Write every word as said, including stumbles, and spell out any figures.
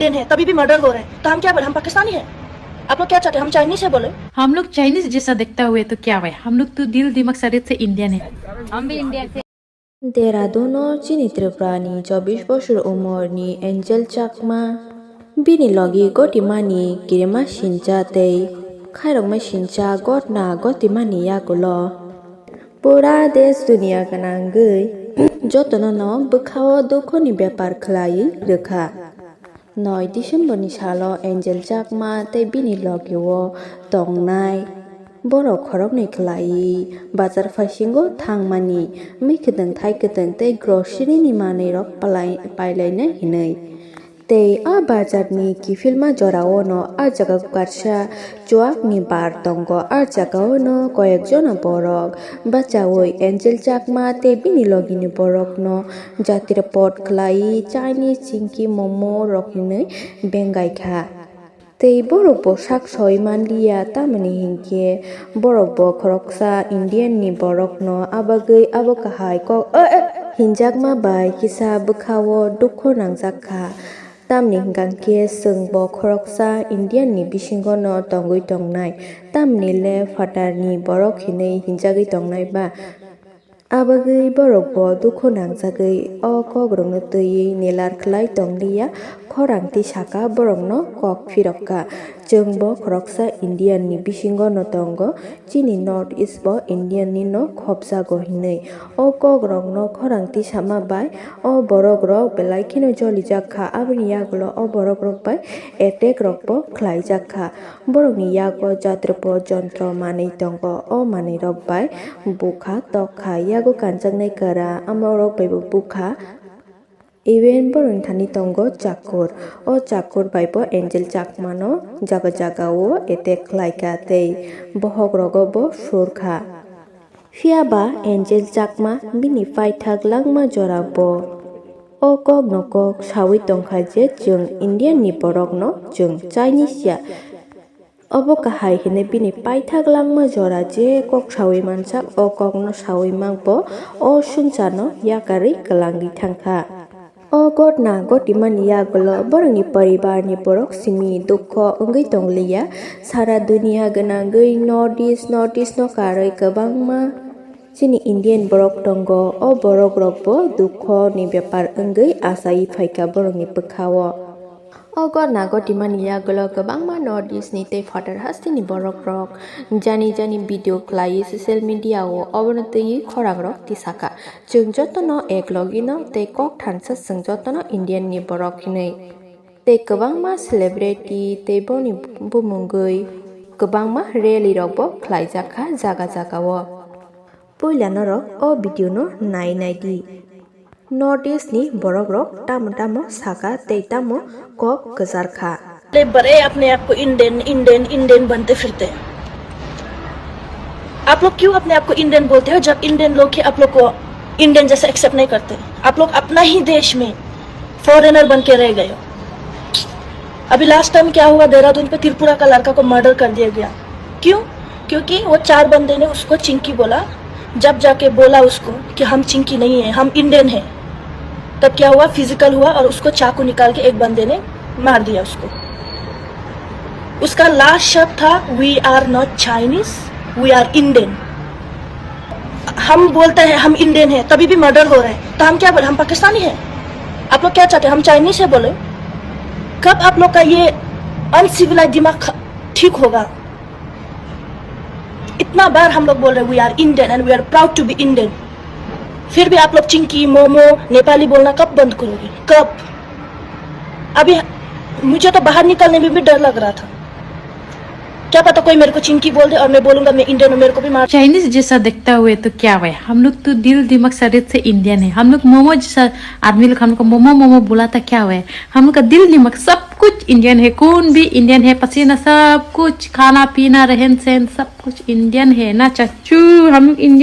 इंडियन है, तभी भी मर्डर हो रहे हैं, तो हम क्या बोले? हम पाकिस्तानी हैं। आप लोग क्या चाहते हैं? हम चाइनीज है बोले। हम लोग चाइनीज जैसा दिखता हुए तो क्या हुआ? हम लोग तो दिल दिमाग शरीर से इंडियन है। हम भी इंडियन से। Dehradun-o chini Tripura-ni chobbish bosor umorni Angel Chakma, bini logi gotimani kirima sincha tei khairokma sincha gotna gotimani yagulo pura desh duniya gwnangwi jotono no bwkhao dukhoni bepar khlaiwi rwkha. Noi December-ni salo Angel Chakma tei bini logi-o tongnai borok khoroknwi khlaiwi bazar phasingo thangmani, mwkhwtwng thaikwtwng tei grocery-ni manwirok palai-, pailainai hinwi. Tei a bazarni kiphilma jorao no a jaga kaisa chuakni bar tongo. A jagao no koyek jona borok bachaui Angel Chakma tei bini logini borokno jatirpot khlaiwi Chinese chingki momo rok hinwi bengai kha. Tei borok bo sak soi manliya, tamoni hinkhe borok bo khoroksa Indian ni borokno abagwi abo kahai kok, eh, eh, hinjakma bai kisa bwkhao dukhu nangjak kha. Tamni hwnkha khe chwng bo khoroksa Indian ni bisingo no tongwi tongnai, tamni le phatar ni borok hinwi hinjagwi tongnai ba? Abagwi borok bo dukhu nangjagwi o kokrokno twiwi nilar khlai tongliya, khorang tisaka borokno kok phirokha. Chwng bo khoroksa Indian ni bisingo no tongo, chini North East bo Indian ni no khopjago hinwi. O kokrokno khorang tisama bai o borok rok belai kheno jolijak kha, aboni yagulo o borok rok bai attack rok bo khlaijak kha. Borokni yago jatropo jontro manwi tongo, o manwirok bai bukha tokha, yago kanjaknai kwra, amorok baibo bukha. Even borokni thani tongo chakur, o chakur baibo Angel Chakmano jaga jagao attack khlaikha tei bohok rogo bo surkha. Phiya ba Angel Chakma bini paithak langma jora bo o kokno kok saui tongkha je chwng Indian ni borokno chwng Chinese ya. Obo kahai hinwi bini paithak langma jora je kok saui mansak, o kokno saui mak bo o swngcharno yakarwi kwlangwi thangkha. O gotna gotimani yagulo borokni poribarni borok simi dukho wngwi tongliya. Sara duniya gwnangwi North East, North East no karwi kwbangma chini Indian borok tongo. O borok rok bo dukho ni bepar wngwi achai phaikha borokni bwkhao. O gotna gotimani yagulo kwbangma North East ni tei phatar hasteni borok rok jani jani video khlaiwi social media o obono twiwi khorang rok tisakha. Chwng jotono ek logino tei kok thansa chwng jotono Indian ni borok hinwi. Tei kwbangma celebrity tei boni bumungwi kwbangma rally rok bo khlaijak kha jaga jaga o. Puila norok o video no nai nai di. North East ni borok rok tamo tamo saka tei tamo kok kwchar kha. बड़े अपने आप को Indian, Indian, Indian बनते फिरते हैं। आप लोग क्यों अपने आप को इंडियन बोलते हो, जब इंडियन लोग ही आप लोग को इंडियन जैसे एक्सेप्ट नहीं करते? आप लोग अपना ही देश में फॉरेनर बन के रह गए हो। अभी लास्ट टाइम क्या हुआ, देहरादून पे त्रिपुरा का लड़का को मर्डर कर दिया गया। क्यों? क्योंकि वो चार बंदे ने उसको चिंकी बोला। जब जाके बोला उसको कि हम चिंकी नहीं है, हम इंडियन हैं, तब क्या हुआ, फिजिकल हुआ और उसको चाकू निकाल के एक बंदे ने मार दिया उसको। उसका लास्ट शब्द था, "We are not Chinese, we are Indian।" हम बोलते हैं हम इंडियन हैं, तभी भी मर्डर हो रहे हैं, तो हम क्या बोले? हम पाकिस्तानी हैं। आप लोग क्या चाहते हैं? हम चाइनीज है बोले। कब आप लोग का ये अनसिविलाइज दिमाग ख-, ठीक होगा? इतना बार हम लोग बोल रहे हैं, "We are Indian and we are proud to be Indian।" फिर भी आप लोग चिंकी, मोमो, नेपाली बोलना कब बंद करोगे? कब? अभी मुझे तो बाहर निकलने में भी डर लग रहा था। क्या पता कोई मेरे को चिंकी बोल दे और मैं बोलूंगा, "मैं इंडियन हूँ, मेरे को भी मार।" चाइनीज जैसा दिखता हुए तो क्या हुआ? हम लोग तो दिल दिमाग शरीर से इंडियन है। हम लोग मोमो जैसा आदमी लोग हमको मोमो मोमो बुलाता क्या हुआ? हम लोग का दिल दिमाग सब कुछ इंडियन है। खून भी इंडियन है, पसीना, सब कुछ, खाना पीना, रहन सहन, सब कुछ इंडियन है ना चच्चू? हम लोग इंडियन।